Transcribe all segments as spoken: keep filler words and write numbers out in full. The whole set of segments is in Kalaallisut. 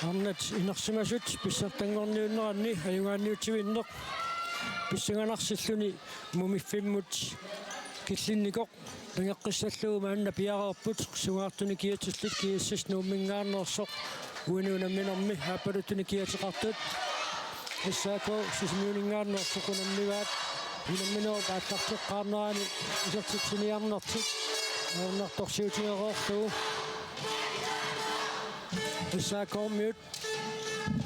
Arnat inersimasut pissartanngorniunneranni ajugaanniutivinneq pissanganarsillugu mumiffimmut killinnikoq nangeqqissallugu maanna piareerput, sungaartunik kiatillit G S S Nuummingaanneersoq uani unamminermi aappaluttuni kiateqartut. S A K Sisimiuninngaanneersoq unammivaat, unamminerup aallarteqqaarnerani isertitsiniarnertik ajornartorsiutigereerlugu. S A K-miut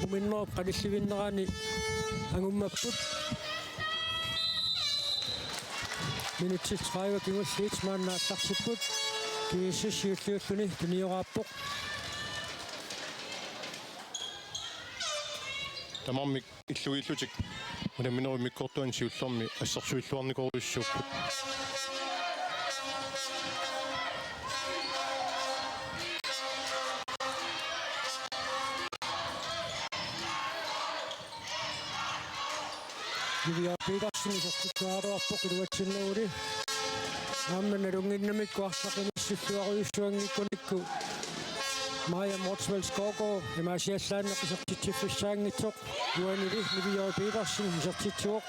muminnerup qanillivinnerani angummapput. Minutsit tredive kingulliit maanna aallartipput. G S S siulliulluni tunioraappoq. Tamarmik illugiillutik unamminerup immikkoortuani siullermi assersuilluarnikorujussuupput. Vivian Petersen isertitseriaraluarpoq iluatsinnaguli. Aamma nalunnginnamikku arsaq inissilluarujussuanngikkunikku Maja Motzfeldt Skovgaard imaasiallaannaq isertitsiffissaanngitsoq, uanili Vivian Petersen isertitsivoq.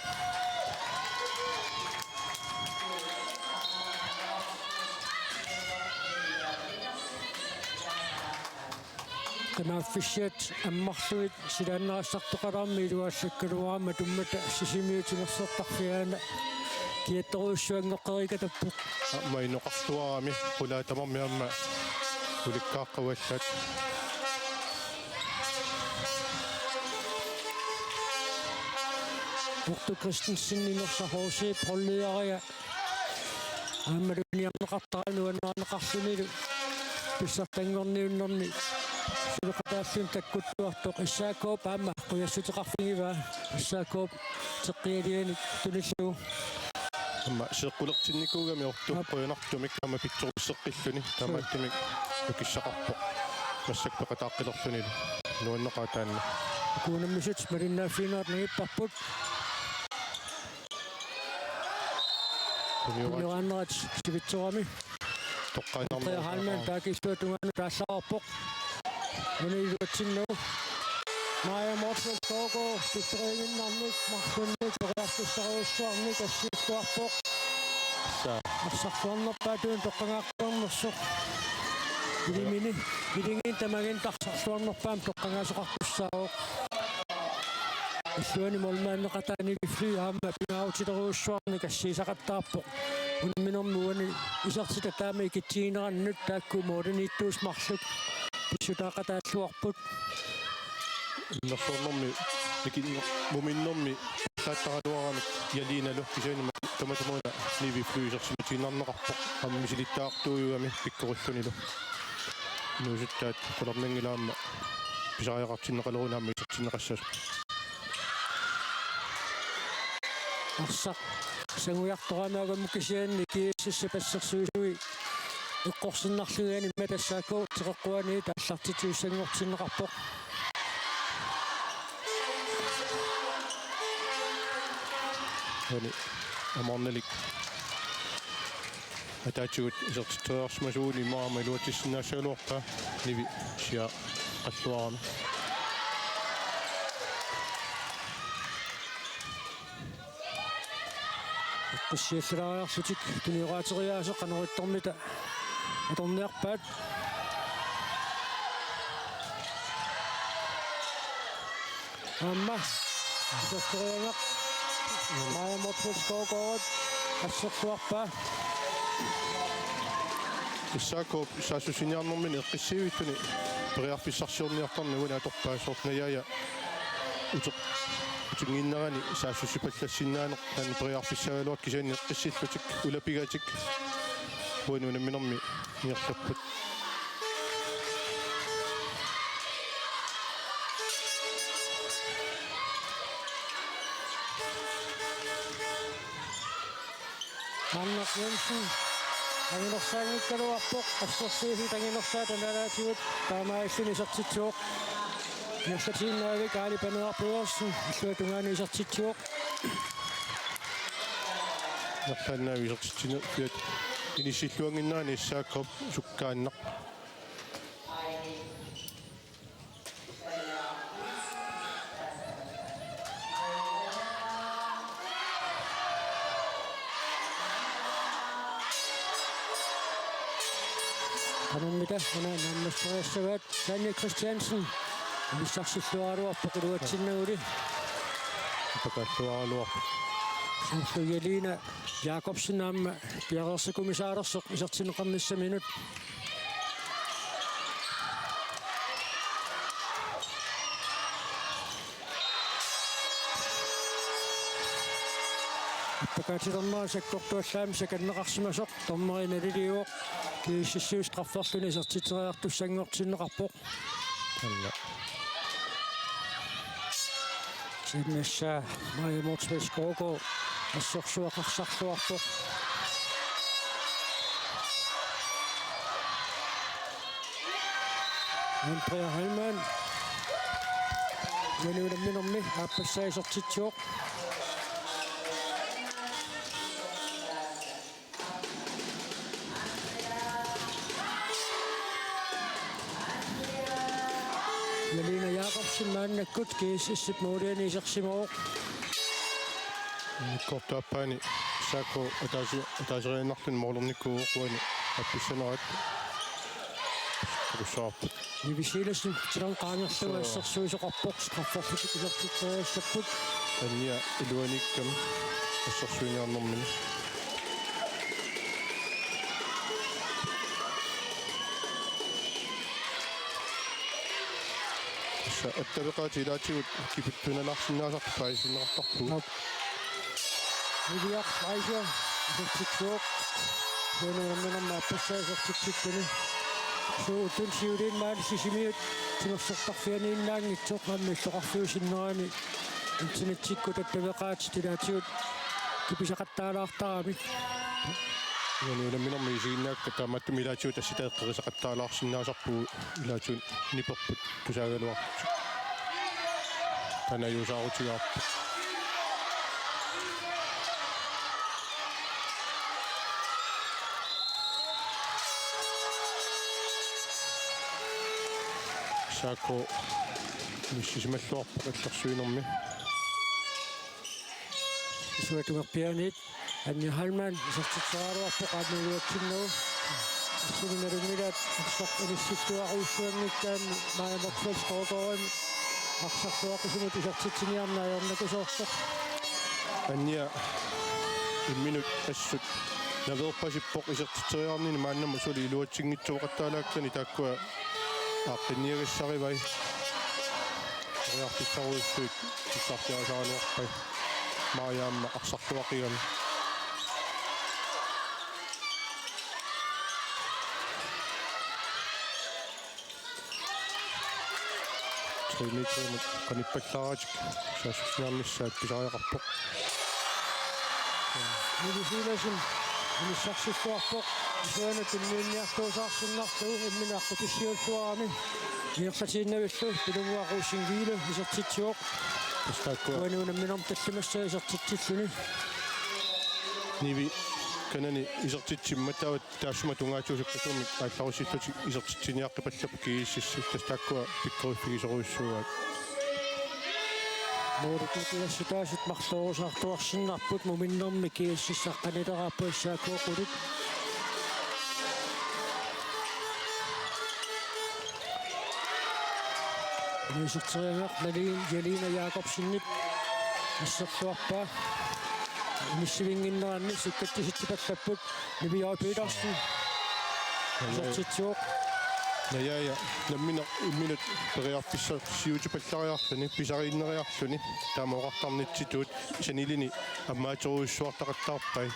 Qimaaffissiat ammarlugit silaannarissartoqalaarmi iluaallakkaluarama tummata Sisimiut timersortarfiit aana kiattorujussuanngoqqeriikatappoq. Aamma inoqartuarami qulaat tamarmik aamma ulikkaaqqavallat. Otto Christensen inersa H C Polleriga aammalu niarneqartara nuannaarneqarlunilu pissartanngorniunnerni suleqataalluni takkuttuartoq. S A K-p aamma qujassuteqarfigivaa, S A K-p teqqialianik tunillugu. Aamma seeqqulertinnikuugami ortu. Aap. Qujanartumik aamma pitsoruseqqilluni. Suu. Taamaattumik nukissaqarpoq. Massakkut peqataaqqilerlunilu. Nuanneqaaq taanna. Uku unammisut malinnaaffiginerat nangipparput. Tunioraat. Tunioraannerat sivitsorami. Toqqaannarneq. Andrea Heilmann taakku illuatungaanut aallarpoq. Una iluatsinnagu. Maja Motzfeldt Skovgaard, pittoriiginnarnik, marlunnik, periarfissarujussuarnik, assiilluarpoq. Saa. Arsarluarnerpaatut toqqagaaqqilernersoq. Ilimini, ilingin tamaginit arsarluarnerpaamik toqqagaasoqartussaavoq. Illuani målmandeqataani Nivi Fly aamma pingaarutilerujussuarnik assiisaqattaarpoq. Unamminermi uani isertitat taama ikitsiginerannut taakku målimiittuusut marluk pissutaaqataalluarput. Innersuarnermi ikinner-, muminnermi allaattaraluaramik Jalinalu kisianni tamatumuuna Nivi Fly isersimatiinnarneqarpoq. Aamma misilittagartuugami pikkorillunilu. Inuusuttaat qularnanngilaq aamma pisariaqartinneqaleruni aamma isertinneqassasoq. Arsaq sangujartorami aamma kisianni G S S-ip assersuisui eqqorsinnarlugit aamma S A K teqeqquaniit aallartitsissanngortinneqarpoq. Uani amarnalik ataatigut isertitseriarsimasuuguni immaqa aamma iluatsissinnaassagaluarpaa Nivi siaqqalluarami. Eqqissiallalaariarlutik tunioqaateriaaseq qanoq ittormita atorniarpaat. Aamma iserteriagaq Maja Motzfeldt Skovgaard assersuarpaa. S A K-p saassussiniarnermini eqqissiviulluni periarfissarsiorniartarneq uani atorpaa, soorlu najaaja uteq-, utinnginnerani saassussipallassinnaaneq taanna periarfissagaluartoq kisianni eqqissillutik ulapigatik uani unamminermi ingerlapput. Arnaq Jensen anginersaanngikkaluarpoq, assersuisut anginersaat nalaatigut taamaalilluni isertitsivoq. Ingerlatiinnarlutik Aali Paneeraq Pedersen illuatungaanut isertitsivoq. Ingerlaannaq isertitsinerfiat inissilluannginnerani S A K-p sukkaannaq. Qanormita una naammasseriassagaat. Sanja Christiansen inissarsilluaraluarpoq iluatsinnaguli. Pakaalluaraluarpoq. Soorlu Jelina Jakobsen aamma piareersikumisaalersoq isertinneqarnissaminut. Appakaatilermera sakkortuallaamik sakanneqarsimasoq, dommeri naliliivoq, G S S-iut strafferluni isertitseriartussanngortinneqarpoq. Alla. Sinnassaa Maja Motzfeldt Skovgaard assorsuaq arsarluarpoq. Andrea Heilmann. Uani unamminermi aappassaa isertitsivoq. Jelina Jakobsen maannakkut G S S-ip måliani isersimavoq. Immikkoortup aappaani S A K ataasi-, ataaseriinnarluni målernikuuvoq uani aappassanerat. Takussavarput. Nivi Silassen tilan qaangerlugu Suu. Assersuisoqarpoq, strafferlutik isertitseriassapput. Annia iluaniikkami assersuiniarnermini. Tassa attaveqaatit ilaatigut kipittuunalaarsinnaasarput paasinneqartarpugut. Aap. Niviaq Aisha isertitsivoq. Uani unamminermi aappassaa isertitsilluni. Suu, uttun siuliini maani Sisimiut timersortarfianiinnaanngitsoq aamma illoqarfiup sinnerani internetikkut attaveqaatit ilaatigut kipisaqattaalaartaramik. Uani unamminermi isiginnaakka taamaattumik ilaatigut assitaeqqerisaqattaalaarsinnaasarpugut ilaatigut niperput tusaagaluartut. Taanna ajuusaarutigaarput. S A K inissisimalluarpoq illersuinermi. Isuatungerpiaaniit Anja Heilmann isertitseriaraluarpoq aamma iluatsinnagu. Assimi nalunngilaat arsaq inissilluarujussuanngikkaanni Maja Motzfeldt Skovgaardimut arsarluaqisunut isertitsiniarneq ajornakusoortoq. Anja imminut assut naveerpasippoq isertitseriarnini maannamut suli iluatsinngitsuoqattaalaakkani taakkua aaqqinniagassarivai. Periarfissarujussuit kissarsiarisaraluarpai. Maja aamma arsarluaqigami. Tre meterimut qanippallaaratik saassussinernissaat pisariaqarpoq. Nivi Silassen inissarsilluarpoq. Isuanut tunniunniartuusaarsinnarlugu imminut aqqutissiuulluarami. Ingerlatiinnavillu Pilunnguaq Rosing Wille isertitsivoq. Tassa taakkua. Uani unamminermi tallimassaa isertitsilluni. Nivi kanani isertitsimmata taava taassuma tungaatigut sukkasuumik aallarussillutik isertitsiniaqqipallapput G S S-ip, tassa taakkua pikkoriffigisorujussuugaat. Målimiittuassutaasut marloriusaartuarsinnarput muminnermi G S S aqqanilerarput S A K-qulit. Iserteriaraq Jelina Jakobsenip asserluarpaa. Inissivinnginneranni sukkatisitsipallapput. Niviaq Petersen. Jaa, jaa. Isertitsivoq. Jaa, jaa, jaa. Nammineq imminut periarfissarsiutipallariarluni, pisariinneriarluni. Taama oqartarnitsitut sanilini ammaaterujussuartaqattaarpai.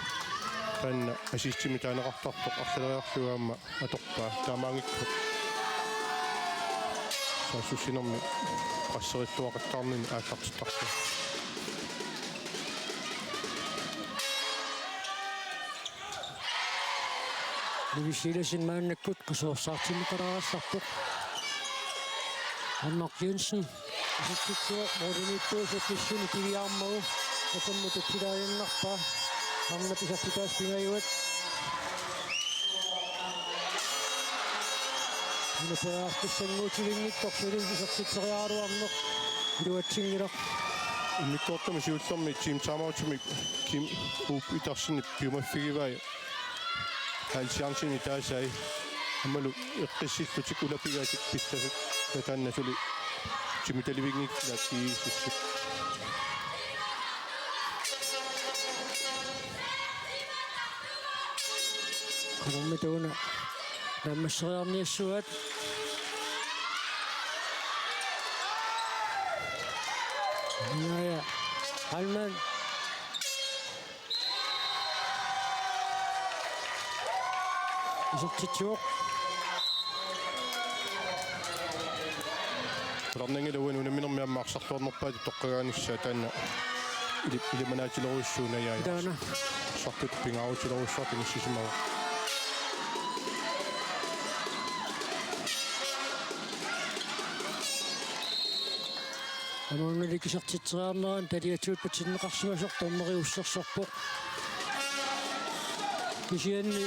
Taanna assistimi taaneqartartoq arlaleriarlugu aamma atorpaa. Taamaanngikkunik saassussinermi presserilluaqattaarnini aallartittarpoq. Nivi Silassen maannakkut qasuersaartinneqalaarallarpoq. Annak Jensen isertitsivoq, målimiittuusut missinni kiviarmagu. Atamma tutsitaaginnarpaa. Arnat isertitaasut pingajuat. Una periarfissannguutivinngitsoq suli isertitseriaraluarneq iluatsinngilaq. Immikkoortumi siullermi team timeoutimik Kim Up Petersenip piumaffigivai. Hans Jensen itaasai. Aammalu eqqissillutik ulapigatik pillasut, taanna suli timitalivinngikkillat G S S-ip. Qanormita una naammasseriarniassuat. Naja Heilmann. Isertitsivoq. Qularnanngilaq uani unamminermi aamma arsarluarnerpaatut toqqagaanissaa, taanna ili-, ilimanaatsilerujussuuvoq Naja. Taanna. Arsartut pingaarutilerujussuartut inissisimavoq. Aamma unali isertitseriarnerani taliatigut patinneqarsimasoq dommeri ussersorpoq. Kisianni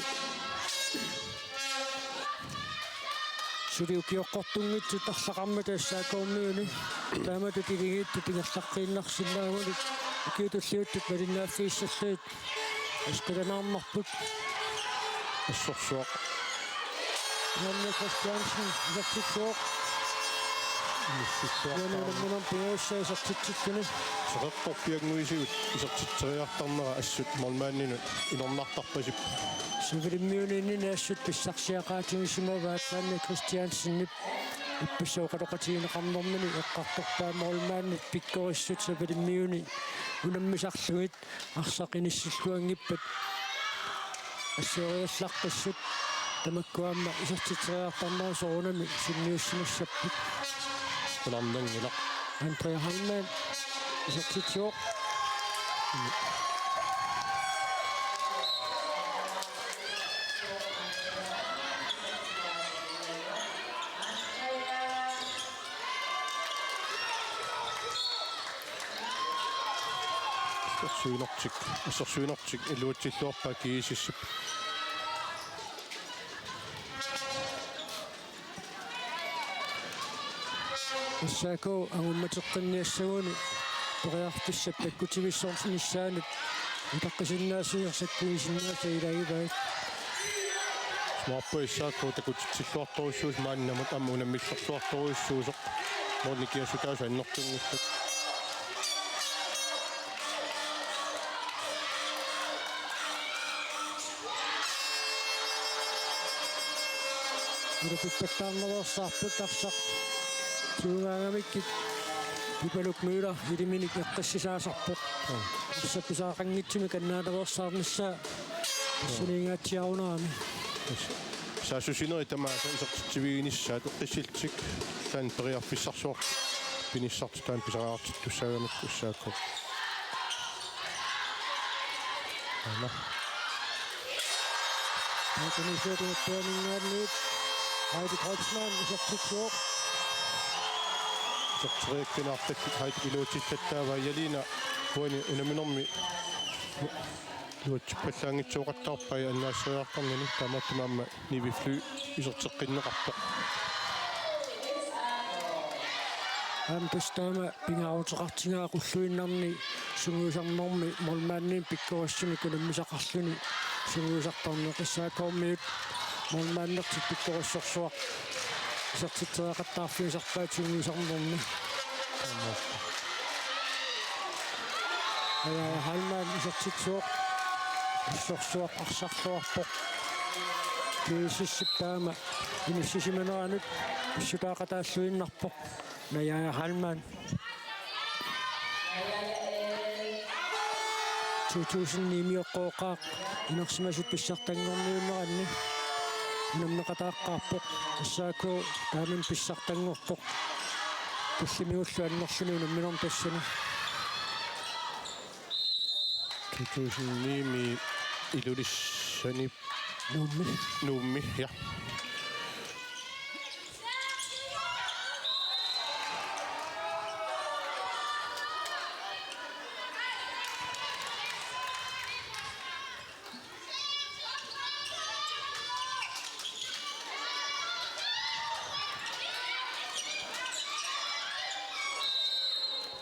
suli ukioqqortunngitsut arlaqarmata S A K-miuni taamatut iligiittut ingerlaqqiinnarsinnaaguni ukiut tulliuttut malinnaaffigissallutik asqilanaarnarput. Assorsuaq. Janne Christiansen, isertitsivoq. Isertitsivoq. Janne unamminermi pingajussaa isertitsilluni. Seqerporpiannguisigut isertitseriartarnera assut målmandinut inornartarpasippoq. Savalimmiuniinnini assut pissarsiaqaatigisimavaat Janne Christiansenip ippassaq oqaloqatigineqarnermini eqqartorpaa målmandit pikkorissut savalimmiuni unammisarlugit arsaq inissilluanngippat assoriallaqqissut tamakku aamma isertitseriartarnerat soorunami sunniussimassapput. Qularnanngilaq. Andrea Heilmann isertitsivoq. Assersuinertik, assersuinertik iluatsilluarpaa G S S-ip. S A K angummateqqinniassaguni periarfissap takkutivissornissaanut utaqqisinnaasuusoq sakkuisinnaasaq ilaagivaat. Smaappa S A K takutitsilluartorujussuusoq maannamut aamma unammillerluartorujussuusoq. Målini kiassutaasoq annertunngillat. Ulapippallaarnersaarput arsaq. Tuugaangamikkit Pipaluk Møller iliminik eqqissisaasarpoq. Arsaq pisariaqanngitsumik annaalersaarnissaa. Tassaniingaatsiarunarami. Saassussinerit tamaasa isertitsiviginissaat eqqissillutik taanna periarfissarsuaq pinissartik taanna pisariaqartittussaagamikku S A K. Aana. Taakaniisuutuuttuaninngaanniit Heidi Kreutzmann isertitsivoq. Iserteriakkiinnartallit Heidi iluatsillattaavaa Jalina uani unamminermi iluatsippallaanngitsoortarpai annaasseriartarnini taamaattumik aamma Nivi Fly iserteqqinneqarpoq. Aamma tassa taama pingaaruteqartigaa qulluinnarni sungiusarnermi målmandimik pikkorissunik unammisaqarluni sungiusartarneq S A K-miut målmandertik pikkorissorsuaq isertitseriaqattaarfigisarpaat sungiusarnermi. Aja Heilmann isertitsivoq. Assorsuaq arsarluarpoq. G S S-ip taama inissisimaneranut pissutaaqataalluinnarpoq. Naja Heilmann. To tusind ni-mioqqooqaaq inersimasut pissartanngorniunneranni unammeqataaqqaarpoq. S A K taamani pissartanngorpoq. Tullimigullu annerluni unamminermi tassani. To tusind ni-mi Ilulissani. Nuummi. Nuummi, ja.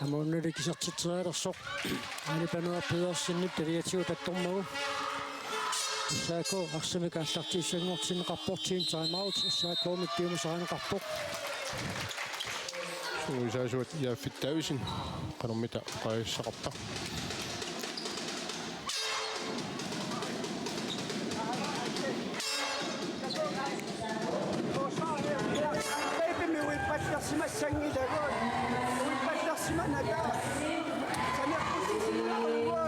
Aamma unali isertitserialersoq Aani Panuaq Pedersenip taliatigut attormagu. S A K arsamik aallartiussanngortinneqarpoq, team timeout, S A K-miut tiumasarineqarpoq. Sungiusaasuat Jaafit Davidsen, qanormita oqaasissaqarpa. Uippallersimassanngilaq. Uippallersimanaka. Saneqqussinnaarlugu.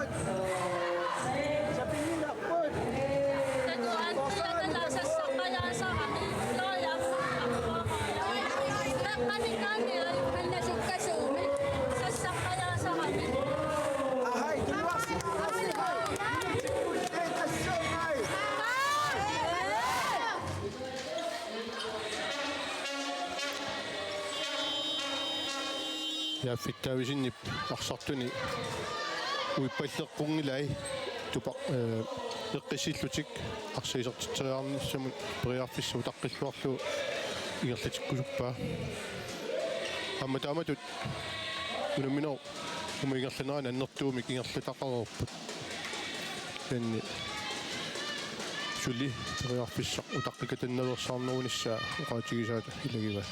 Sapinngilarput. Takuat, takuat, sassaqajaasarami. Looja. Taqqamikkaanni, anna sukkasuumik. Sassaqajaasarami. Ahai, tulluarsi. Jaafit Davidsenip arsartuni uippalleqqunngilai tupa-, eh, eqqissillutik arsaq isertitseriarnissamut periarfissaq utaqqilluarlugu ingerlatikkusuppaa. Aamma taamatut unamminerup uuma ingerlanerani annertuumik ingerlataqareerput. Kisianni suli periarfissaq utaqqikatannaveersaarnerunissaa oqaatigisaata ilagivaat.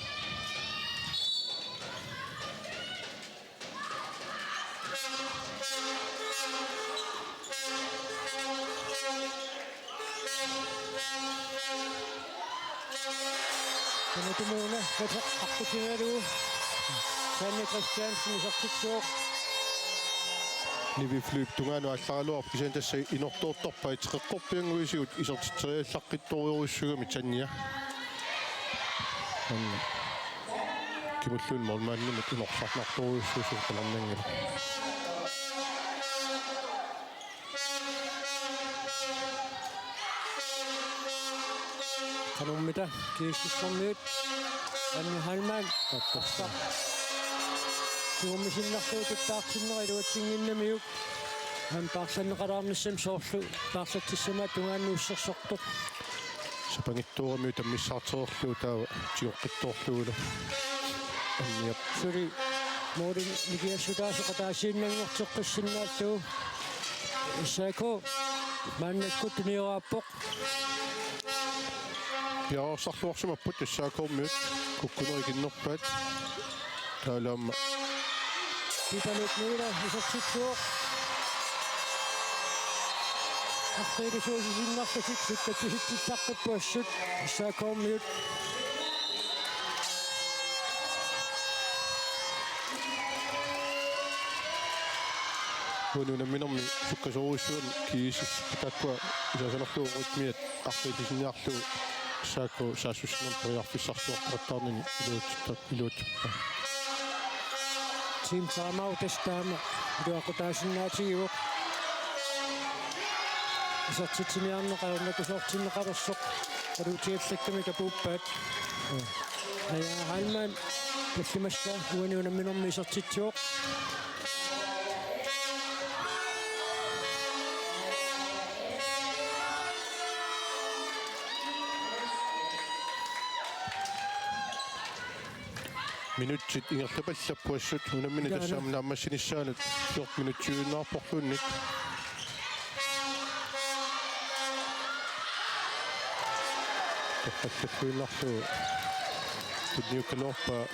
Tamatumuuna qeqqa aqqutigalugu Sanne Christiansen isertitsivoq. Nivi Flyp tungaanut aallaraluarpoq, kisianni tassa inortoortorpai, teqeqqorpiannguisigut isertitseriallaqqittorujussuugamik Sannia. Aamma kimulluunniit målmandimut inorsarnartorujussuusoq qanornanngilaq. Qanormita GSS-ermiut, Anja Heilmann, tapparsa. Siummisinnerlugu tuttaartinnera iluatsinnginnamiuk. Aamma paarlanneqalaarnissami soorlu paarlatsissamaat tungaanut ussersortoq. Sapangittuaramiuk tammissaartereerlugu taava tigoqqittoorlugulu. Anniap. Suli målip nikiassutaasoq ataasiinnanngorteqqissinnaallugu. S A K maannakkut tunioraappoq. Piareersarluarsimapput S A K-miut kukkunerit ikinnerpaat. Taalaamma. Peter Ludmila isertitsivoq. Aqqiilisuusinnarlutik sukkatsisitsissaqqippoq assut S A K-miut. Uani unamminermi sukkasoorujussuarmik GSS taakkua isaasanerlugu rytmiat aqqiillisinniarlugu S A K saassussinermik periarfissarsiortoqattaarnini iluatsittar-, iluatsippa. Team timeout tassa taama iluaqutaasinnaatigivoq. Isertitsiniarneq ajornakusoortinneqalersoq. Qaluutiallakkamik apuuppaat. Naja Heilmann tallimassaa uani unamminermi isertitsivoq. Minutsit ingerlapallappoq assut, unammineq. Ilaana. Tassami naammassinissaanut fjorten minutsiuinnarporluunniit. Toqqassalluinnarlugu tunniukkaluarpaa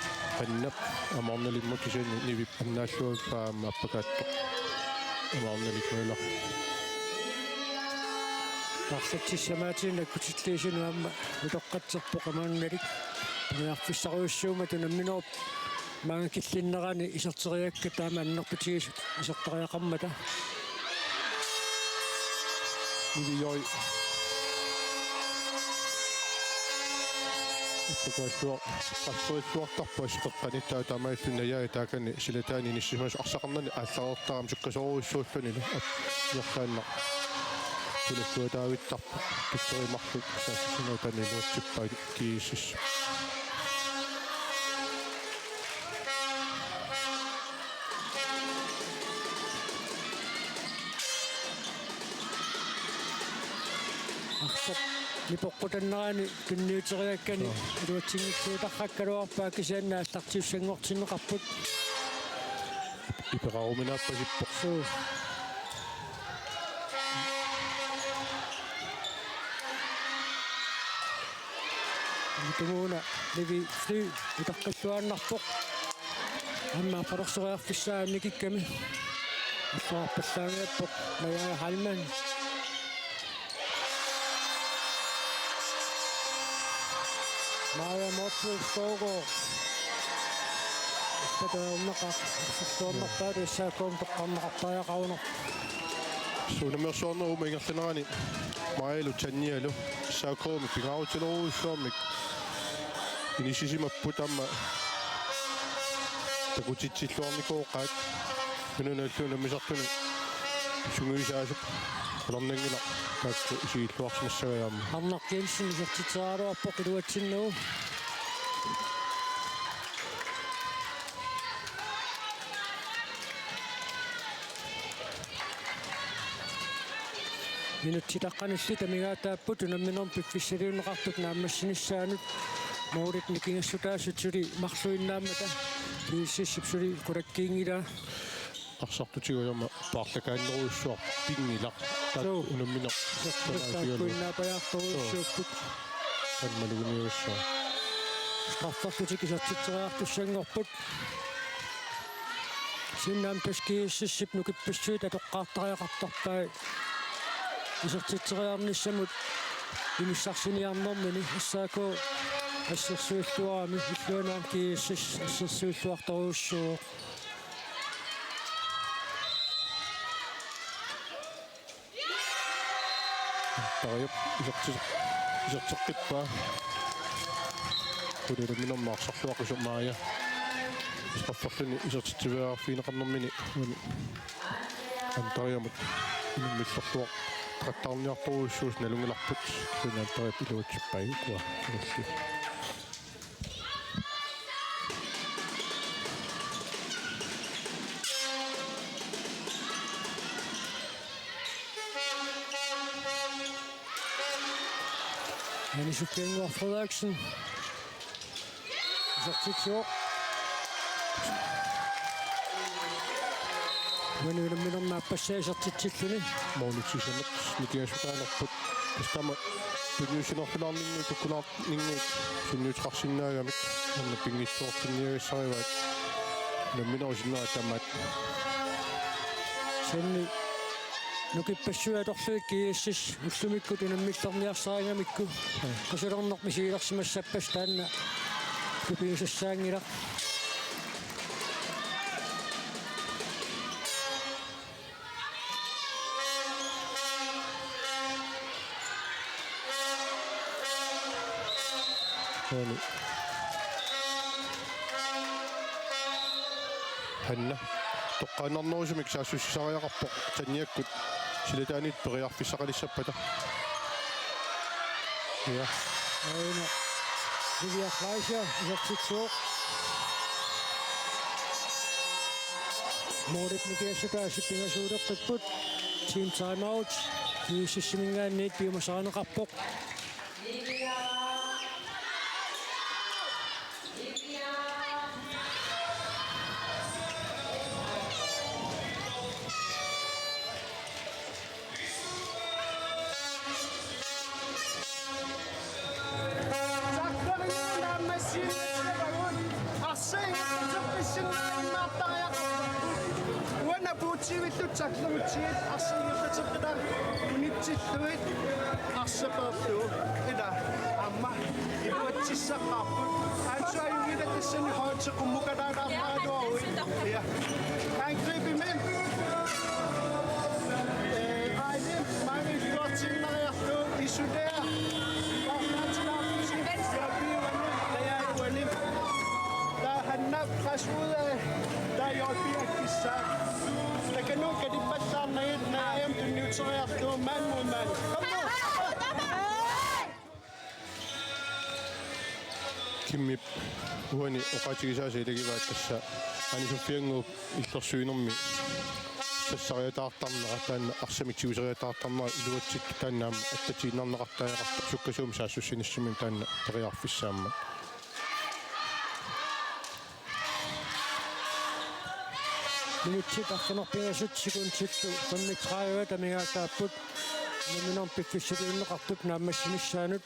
Annap Amarnalimmut, kisianni Nivip annaalluarpaa aamma appakaattoq Amarnalik Møller. Paarlatsissamaatinik nakkutilliisunut aamma utoqqatserpoq Amarnalik. Periarfissarujussuummat unamminerup maanga killinnerani iserteriakkat taama annertutigisut isertariaqarmata. Nivioi. Appakaalluar-, qassuilluartarpoq assut qeqqani, taava taamaalilluni Najai taakani silataani inissisimasoq arsaqarnani aallareertarami sukkasoorujussuullunilu ap-, ingerlaannaq. Tulassuataavittarpoq. Tutteri marluk saassussinerit taanna iluatsippaat GSS. Arsap nipoqqutannerani tunniuteriakkani. Joo. Iluatsinngitsuutarrakkaluarpaa, kisianni aallartiussanngortinneqarput. Ipeqaruminaappasippoq. Joo. Tumuuna Levi Fly utaqqilluaannarpoq. Aamma aqqanersoriarfissaa annikikkami. Illuarpallaanngilaq Maja Heilmann. Maja Motzfeldt Skovgaard. Tatornaqaq, sissuornerpaat S A K-mi toqqarneqartariaqarunarpoq. Suunamersuarnerup ingerlanerani Majalu Tannialu S A K-mi pingaarutilerujussuarmik inissisimapput, aamma takutitsilluarnikooqaat. Nunanut allanut unammisartunut sungiusaasup qularnanngilaq taakku isigilluarsimassagaat aamma. Arnaq Jensen isertitseriaraluarpoq iluatsinnagu. Minutsit aqqanillit amigaataapput unamminermi piffissaliunneqartup naammassinissaanut. Målit nikingassutaasut suli marluinnaammata G S S-ip suli qulakkiinngilaa. Arsartutigut aamma paarlakaannerujussuarpinngilaq. Taakku Suu. Unammineq. Taakkuinnaapajaartorujussuupput. Taanna maluginiagassaaq. Strafferlutik isertitseriartussanngorput. Sinnaam tassa G S S-ip nukippassuit atoqqaartariaqartarpai isertitseriarnissamut inissarsiniarnermini. S A K assersuilluarami illuanaan G S S assersuilluartorujussuuvoq. Tariap iserti-, iserteqqippaa. Qulit unamminermi arsarluaqisoq Maja. Strafferluni isertitseriarfigineqarnermini uani Antariamut unammillerluartaqattaarniartorujussuusoq nalunngilarput. Kisianni Antariap iluatsippai ukua ingerli. Anne Sofie Enggaard Frederiksen. Isertitsivoq. Uani unamminermi aappassaa isertitsilluni. Målmandip sisamat nikingassutaanerput. Tassa taama tunniussinerlulaarninngui tukkulaarninngui sunniuteqarsinnaagamik. Aamma pinngitsoortinniagassarivaat. Unamminerup sinnera tamaat. Kisianni nukippassuit atorlugit G S S ullumikkut unammillerniarsarigamikku. Qasulerneq misigilersimassappat taanna tupigisassaanngilaq. Uani Hanna toqqaannarnerusumik saassussisariaqarpoq Tanniakkut silataanit periarfissaqalissappata. Ja. Aana Livia Fleischer isertitsivoq. Målit nikingassutaasut pingasuuleqqipput. Team timeout. G S S-iminngaanniit piumasarineqarpoq. Uani puutsivillu taklernitsigit arsaq ingerlateqqittaa unitsillugit arsaq peerlugu ila aamma iluatsissaqqaarput. Aatsaat ajunngilaq tassani højde til qummukalaalaarparaluaruit. Ja. Angribimik. Eh, Aili, maanga illuartiinnariarlugu isolerer. Taava Hanna pres ud af. Taava J B akissaa. Takanna kalippallaarnagit, Naja aamma tunniuteriarlugu mand mod mand. Kom nu. Kimmip uani oqaatigisaasa ilagivaat tassa Anne Sofiannguup illersuinermi sassariataartarnera, taanna arsamik tiguseriataartarnera iluatsittut, taanna aamma attatiinnarneqartariaqarpoq sukkasuumik saassussinissamik taanna periarfissaammat. Minutsit arfineq-pingasut sekundillu femogtredive amigaataapput unamminermi piffissaliunneqartup naammassinissaanut.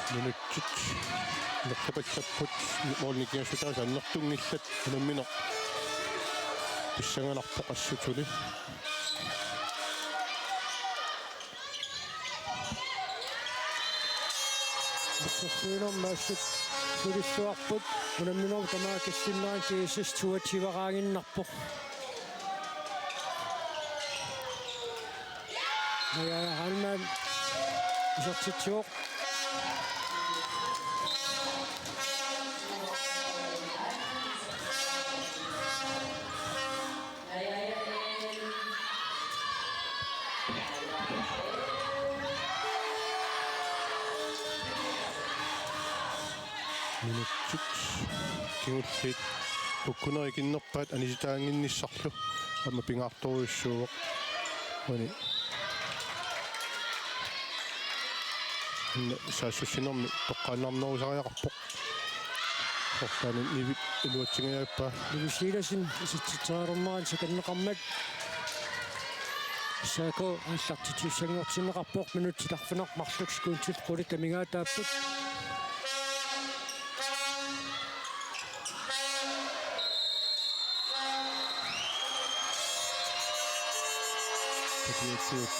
Minutsit ilersapallapput, målini kingassutaasa annertunngillat, unammineq pissanganarpoq assut suli. Assersuinermi assut sulilluarput, unamminerup tamaat kissinnaanngilaq, G S S toogtyve-raaginnarpoq. Naja Heilmann isertitsivoq. Minutsit kingulliit ukkunerikinnerpaat anisitaannginnissarlu aamma pingaartorujussuuvoq. Uani. Inna saassussinermi toqqaannarnerusariaqarpoq. Orlaani Nivip iluatsingajappaa. Nivi Silassen isertitseriarnerani sekundeqarmat. S A K aallartitsissanngortinneqarpoq, minutsit arfineq-marluk sekundit qulit amigaataapput. Takiatsiut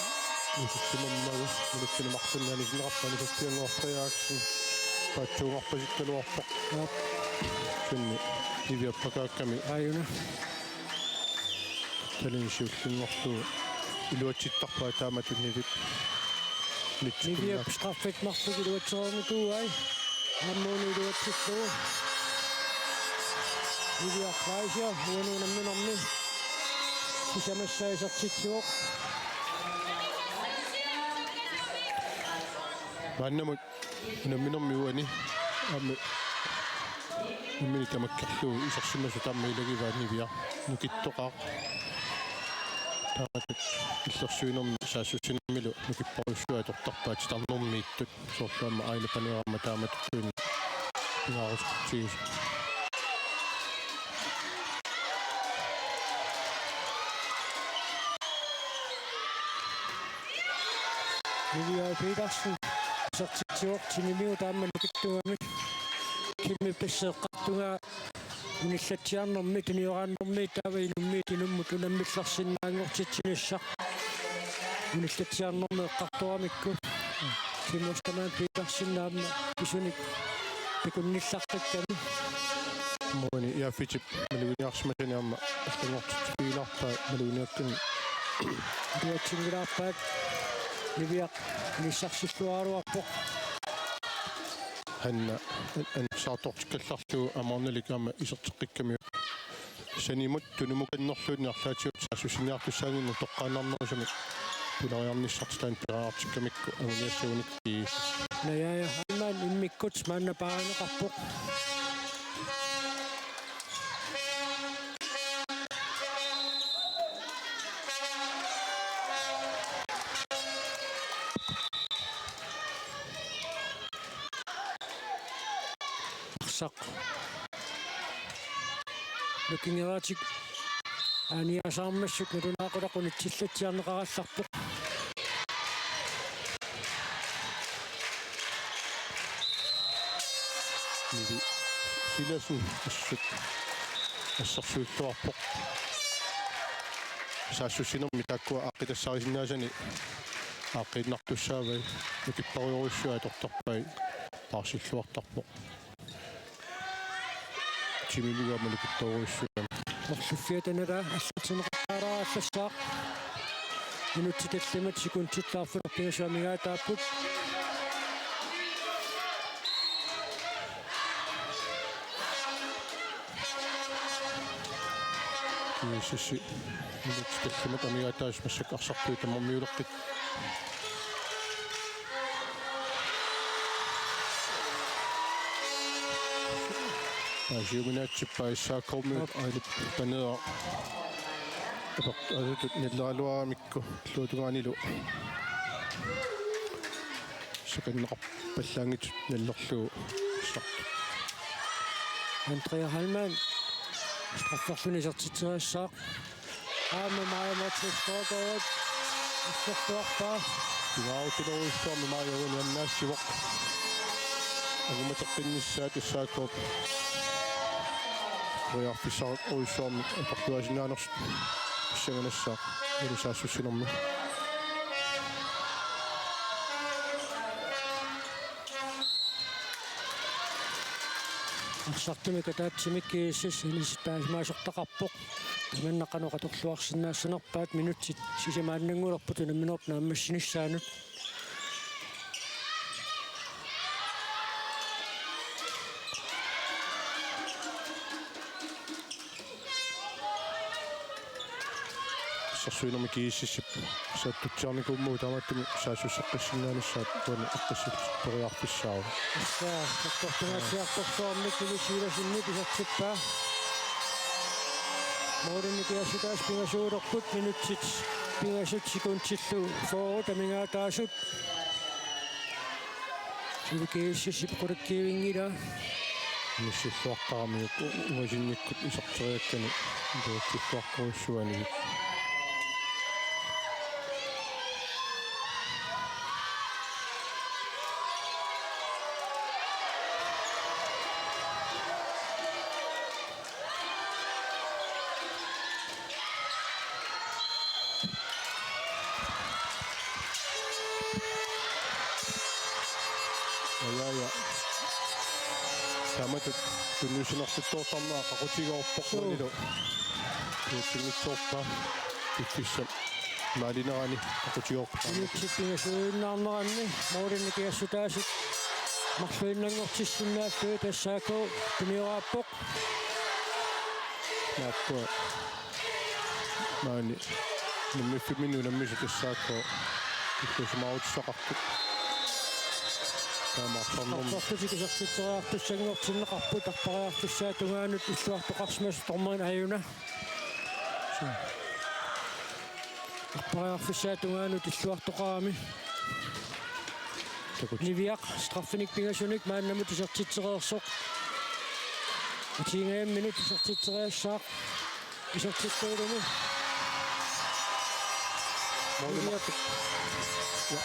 isertimammagu, minutsini marlunni anisinneqarpoq Anisuffiannguaq Frederiksen. Paatsuungarpasikkaluarpoq. Aap. Kisianni Nivi appakaakkami. Aajuna. Talini siullinngorlugu iluatsittarpaa taamatut Nivip. Niviap straffit marluk iluatsereernikuuai. Aamma una iluatsillugu. Niviaq Fleischer uani unamminermi sisamassaa isertitsivoq. Maannamut unamminermi uani aamma unammineq tamakkerlugu isersimasut aamma ilagivaat Niviaq nukittoqaaq. Taamatut illersuinermi saassussinermilu nukipparujussuaq atortarpaa titarnermiittut. Soorlu aamma Aila Paneeraq aamma taamatut pingaarutigisoq. Nivi Petersen isertitsivoq tinimigut aamma nukittuugami. Kimmi pissartunga unillatsiarnermi tunioraannermi taava inummiit inummut unammillersinnaanngortitsinissaq. Unillatsiarnermi eqqartoramikku. Kimmi Ostermann Petersen aamma pisunik pikunnillartakkami. Uani Iaffitip maluginiarsimasani aamma allanngortitsivigilaarpaa maluginiakkani. Iluatsinngilaarpaat Niviaq inissarsilluaraluarpoq. Hanna an-, annersaartortikkallarlugu Amaarnalik aamma iserteqqikkamiuk. Sanimut tunumukannerluunniit arlaatigut saassussiniartussaannginnami toqqaannarnerusumik pulariarnissartik taanna piareertikkamikku anguniassagunik G S S. Naja Heilmann immikkut maanna paarineqarpoq. Arsaq. Nukinngeratik aaniasaarmassuk nalunaaqutaq unitsillatsiarneqarallarpoq. Nivi Silassen assut assersuilluarpoq. Saassussinermi taakkua aaqqitassaarisinnaasani aaqqiinnartussaavai, nukipparujorujussuaq atortarpai paarsilluartarpoq. Timimigut aamma nukittoorujussuugami. Orluffiata nalaa allatsinneqartaalaagallassaaq. Minutsit tallimat sekundit taarfineq-pingasut amigaataapput. G S S-i minutsit tallimat amigaataasut massakkut arsartuut tamarmiuleqqit. Paasiuminaatsippai S A K-miut. Aap. Aili Paneeraq. Apeq-, asutut nilleraluaramikku illuatungaanilu. Sekundeqarpallaanngitsut nallerlugu startut. Andrea Heilmann strafferluni isertitseriassaaq. Aamma Maja Motzfeldt Storgård. Assersuarpaa. Pingaarutilerujussuarmik Maja uani annaassivoq. Angumateqqinnissaat S A K-p periarfissarujussuarmik atortuaasinnaanersut pissanganassaaq uani saassussinermi. Arsartumik ataatsimik G S S anisiktaasimasoqarpoq. Tamanna qanoq atorluarsinnaassanerpaat, minutsit sisamaannanngulerput unamminerup naammassinissaanut. Assersuinermi G S S-ip saattutsiarnikuummagu taamaattumik saassusseqqissinnaanissaat uani eqqissillutik periarfissaavoq. Tassa sakkortungaatsiartorsuarmik Nivi Sivertsenip isertippaa. Målinik isertitaasut pingasuulerput, minutsit pingasut sekundillu fyrre amigaataasut. Suli G S S-ip qulakkeerinngilaa. Missilluartaramiuk u-, uasinnikkut iserteriakkani iluatsilluartorujussuanigit. Ajaja. Taamatut tunniussinerluttoortarnera qaqutigoorpoq. Suu. Uanilu. Tuutsinngitsoorpaa. Piffissap maalinerani qaqutigoorpaa. Minutsit pingasuinnaarneranni målinik isertitaasut marluinnanngortissinnaallugit S A K tunioraappoq. Naappua. Maani. Nummer fem-imi unammisut S A K. Illusimaarutisaqartut. Taamaarsornermi. Arpassuarlutik isertitseriartussanngortinneqarput, arpariarfissaata tungaanut illuartoqarsimasoq dommerinik ajuna. Arpariarfissaata tungaanut illuartoqarami. Takut. Niviaq straffinik pingasunik maannamut isertitsereersoq. Atiingajaminut isertitseriassaaq. Isertittuuluni. Måli. Niviaq. Ja.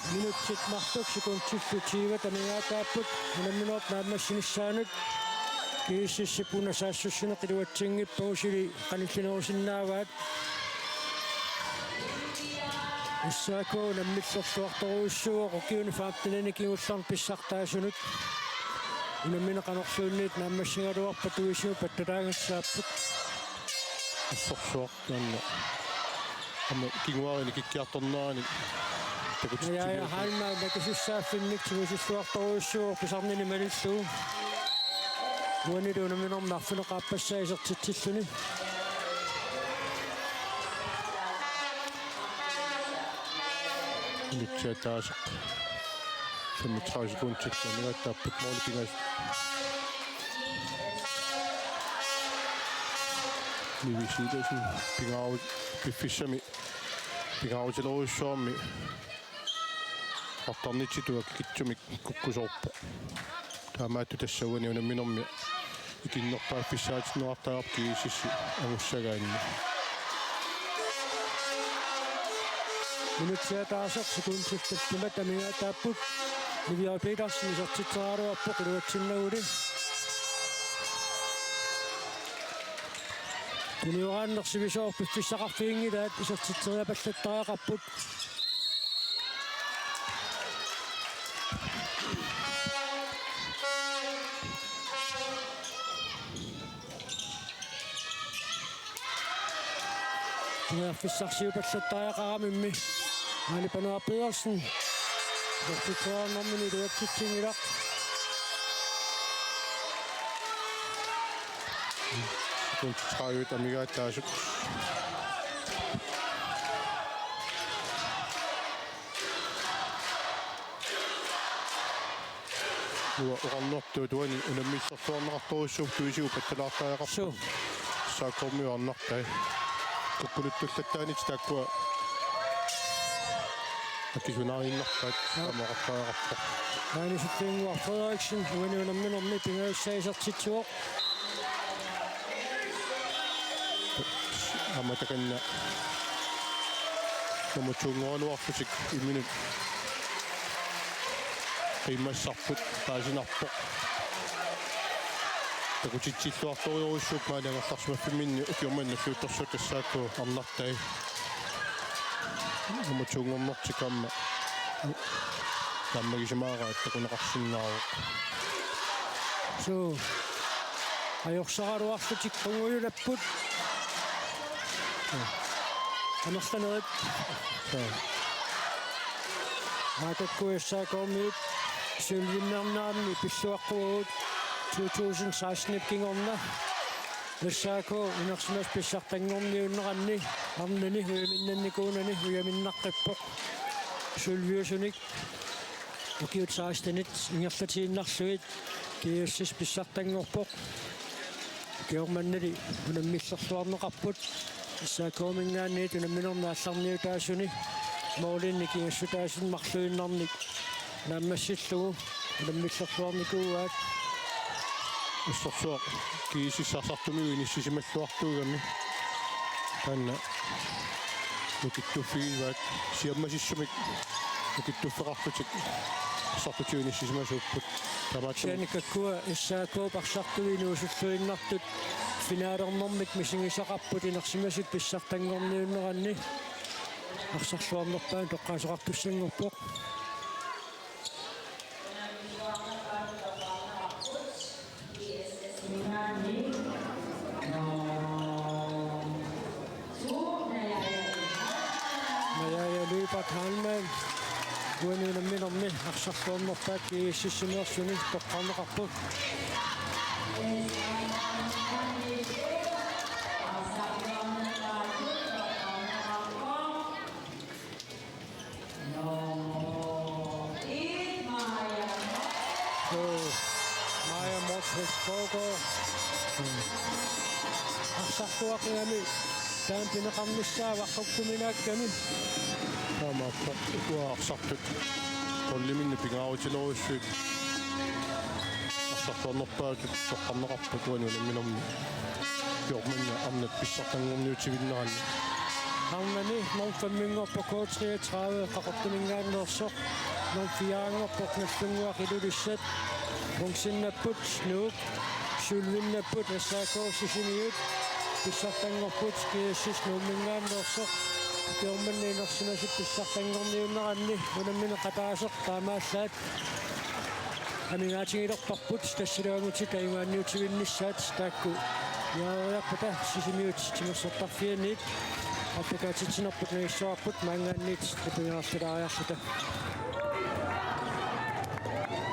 Minutsit marluk sekundillu tyve amigaataapput unamminerup naammassinissaanut. G S S-ip una saassussineq iluatsinngippagu, suli qanillinerusinnaavaat. S A K unammillerluartorujussuuvoq ukiuni femteninik kingullerni pissartaasunut. Unammineq qanorluunniit naammassigaluarpat tuisigut pattalaagassaapput. Assorsuaq taanna. Aamma kinguaarinik kikkiartornerani. Ja, ja, takutsitsiviup. Halma nakisussaaffinnik tigusilluartorujussuuvoq pisarnini malillugu. Uanilu unamminermi arfineq-aappassaa isertitsilluni. Minutsit ataaseq. Femogtredive sekundit amigaataapput måli pingasut. Nivi Sivertsen pingaaru-, piffissami pingaarutilerujussuarmi artarnitsitut akikitsumik kukkusoorpoq. Taamaattoq tassa uani unamminermi ikinnerpaaffissaatinneqartariaqarpoq G S S angussagaanni. Minutsit ataaseq sekundit tallimat amigaataapput. Niviaq Petersen isertitseriaraluarpoq iluatsinnaguli. Tunioraanneq sivisooq, piffissaqarfiginngilaat, isertitseriapallattariaqarput. Periarfissarsiupallattariaqaramimmi. Aali Panuaq Pedersen. Isertitseriarnermini iluatsitsinngilaq. Sekundit amigaataasut. Uanga oqarnertut uani unammillerluarneqartorujussuuvoq, tuisigut pattalaartariaqarput. Suu. S A K-mi arnartai. Kukkunuttullattaanit taakkua akisunaariinnarpaat. Joo. Taamaaqartariaqarpoq. Maani Suttinnguaq Frederiksen uani unamminermi pingajussaa isertitsivoq. Aamma takanna nummer to-nngorluarlutik imminut qiimmassarput paasinarpoq. Takutitsilluartorujussuupput maani angerlarsimaffimminni, ukioq manna nalliuttorsuaq S A K arnartai. Nummer to-nngornertik aamma tammagisimaaraat takuneqarsinnaavoq. Suu. Ajorsaraluarlutik qungujulapput. Amerlanerit. Suu. Maakakku S A K-miut sølvinnerneranni pilluaqquagut to tusind seksten-ip kingorna. S A K inersimasut pissartanngorniunneranni arnani ujaminnannikuunani ujaminnaqqippoq. Sølviusunik ukiut sekstenit ingerlatiinnarlugit G S S pissartanngorpoq. Ukioq mannali unammillerluarneqarput. S A K-minngaanniit unamminerni aallarniutaasuni målinik ingassutaasuni marluinnarnik naammassillugu unammillerluarnikuuaat. Assorsuaq G S S arsartumigut inissisimalluartuugami. Taanna nukittuffigivaat, siammasissumik nukittuffeqarlutik arsartutigut inissisimasuupput. Taamaattumik kisianni kakkua S A K-p arsartui inuusulluinnartut finalernermik misigisaqarput inersimasut pissartanngorniunneranni. Arsarluarnerpaamik toqqaasoqartussanngorpoq. Najaja Lyberth Heilmann uani unamminermi arsarluarnerpaat G S S-imeersuni toqqarneqarpoq. Maja Motzfeldt Skovgaard. Arsartuaqigami taanna pineqarnissaa vaqqukkuminaakkami. Taamaappoq ukua arsartut holdiminnut pingaarutilerujussuit arsartuarnerpaatut toqqarneqarput uani unamminermi. Ukioq manna arnat pissartanngorniutivinneranni. Arnani nummer fem-inngorpoq K treogtredive Qaqortuminngaanneersoq, nummer fire-nngorpoq Nagdlunguaq Ilulissat, bronzinnapput Nuuk, sølvinnapput S A K Sisimiut, pissartanngorput G S S Nuumminngaanneersoq. Ukioq manna inersimasut pissartanngorniunneranni unammineq ataaseq taamaallaat amigaatigilerparput, tassalu angutit ajugaanniutivinnissaat taakku niareeriarpata Sisimiut timersortarfianniit aallakaatitsinerput nangissavarput maanngaanniit nipinngaartalaariarluta.